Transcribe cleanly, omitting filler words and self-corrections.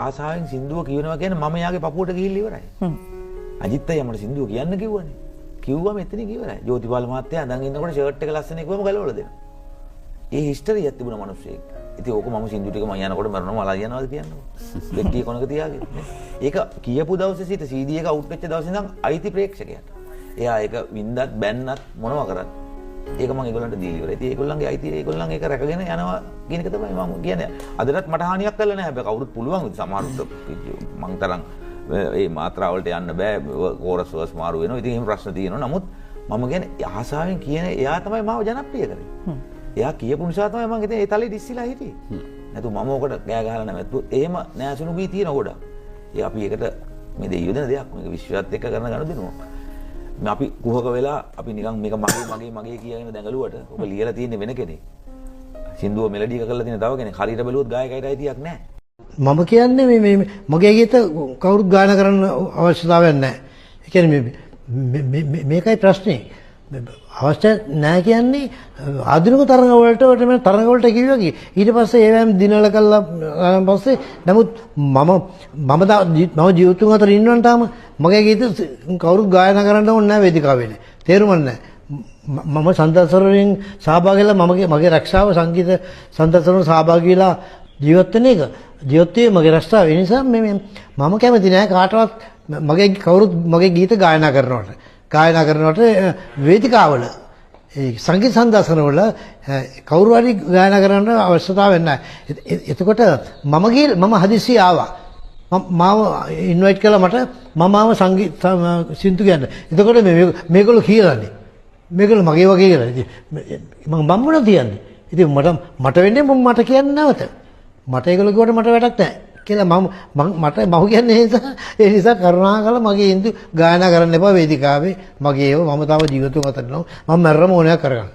ආසාවෙන් සින්දුව කියනවා කියන්නේ මම යාගේ පපුවට ගිහිල්ලා ඉවරයි. අජිත් අයියා මට සින්දුව කියන්න කිව්වනේ. කිව්වම එතනින් ඉවරයි. ජෝතිපාල මහත්තයා අඳන් ඉන්නකොට ෂර්ට් එක ලස්සන කිව්වම ගලවලා දෙනවා. ඒ හිස්ටරියක් තිබුණා මිනිස්සෙක්. ඉතින් ඕක මම සින්දු ටික මං යනකොට මරනවා මලා යනවාද කියන්නකෝ. පෙට්ටිය කොනක තියාගෙන නේ. ඒක කියපු දවසේ සිට CD එක අවුට් වෙච්ච දවසේ ඉඳන් අයිති ප්‍රේක්ෂකයාට. එයා ඒක වින්දත් බැන්නත් මොනවා කරත් ඒක මං ඒගොල්ලන්ට දීලා ඉවරයි. ඉතින් ඒගොල්ලන්ගේ අයිතිය ඒගොල්ලන් ඒක රැකගෙන යනවා කියන එක තමයි මම කියන්නේ. අදටත් මට හානියක් කරලා නැහැ. හැබැයි කවුරුත් පුළුවන් ඉතින් සමහරුත් මං තරම් ඒ මාත්‍රාවලට යන්න බෑ. කෝරස් වර්ස් මාරු වෙනවා. ඉතින් එහෙම ප්‍රශ්න තියෙනවා. නමුත් මම කියන්නේ ආසාවෙන් කියන එයා තමයි මාව ජනප්‍රිය කරේ. එයා කියපු නිසා තමයි මං ඉතින් ඒ තලෙ ඉස්සිලා හිටියේ. නැතු මම ඕකට කෑ ගහලා නැවැත්තුවොත් එහෙම නෑසුණු ගී තියෙන ගොඩක්. ඒ අපි ඒකට මේ දෙයියෝ දෙන දෙයක්. මේක විශ්වයත් එක්ක කරන ගනුදෙනුවක්. මේ අපි කුහක වෙලා අපි නිකන් මේක මගේ මගේ මගේ කියගෙන දැඟලුවට ඔක ලියලා තියෙන්නේ වෙන කෙනෙක්. සින්දුව මෙලඩි එක කරලා තියෙන තව කෙනෙක්. හරියට බැලුවොත් ගායකයට අයිතියක් නෑ. මම කියන්නේ මේ මේ මගේ ගීත කවුරුත් ගායනා කරන්න අවශ්‍යතාවයක් නෑ. ඒ කියන්නේ මේ මේකයි ප්‍රශ්නේ. අවශ්‍ය නෑ කියන්නේ ආධුනික තරඟ වලට මේ තරඟ වලට කිව්වා කි. ඊට පස්සේ ඒවැම් දිනල කළා පස්සේ නමුත් මම මම මම ජීවිතුන් අතර ඉන්නවනම් තාම මගේ ගීත කවුරුත් ගායනා කරන්න ඕනේ නෑ වේදිකාවේ නෑ. තේරුම් නෑ. මම සන්දර්ශන වලින් සහභාගී වෙලා මගේ මගේ රක්ෂාව සංගීත සන්දර්ශන වල සහභාගී වෙලා ජීවත් වෙන එක ජීවත් වීම මගේ රක්ෂාව. ඒ නිසා මේ මම කැමති නෑ කාටවත් මගේ කවුරුත් මගේ ගීත ගායනා කරනවට. ගායනා කරනවට වේදිකාවල ඒ සංගීත සන්දර්ශන වල කවුරු හරි ගායනා කරන්න අවශ්‍යතාවයක් නැහැ. එතකොට මම මම හදිස්සිය ආවා. මාව ඉන්වයිට් කළා මට මම ආව සංගීත සින්දු කියන්න. එතකොට මේ මේගොල්ලෝ කියලානේ. මේගොල්ලෝ මගේ වගේ කියලා. ඉතින් මම මම මොනවද කියන්නේ? ඉතින් මට මට වෙන්නේ මම මට කියන්න නැවත. මට ඒගොල්ලෝ කිව්වට මට වැඩක් නැහැ. කියලා මම මට මම කියන්නේ ඒ නිසා කරුණාකරලා මගේ ඉන්දු ගායනා කරන්න එපා වේදිකාවේ. මගේ ඒව මම තව ජීවිතුන් අතර ඉන්නවා. මම මැරෙම ඕනයක් කරගන්න.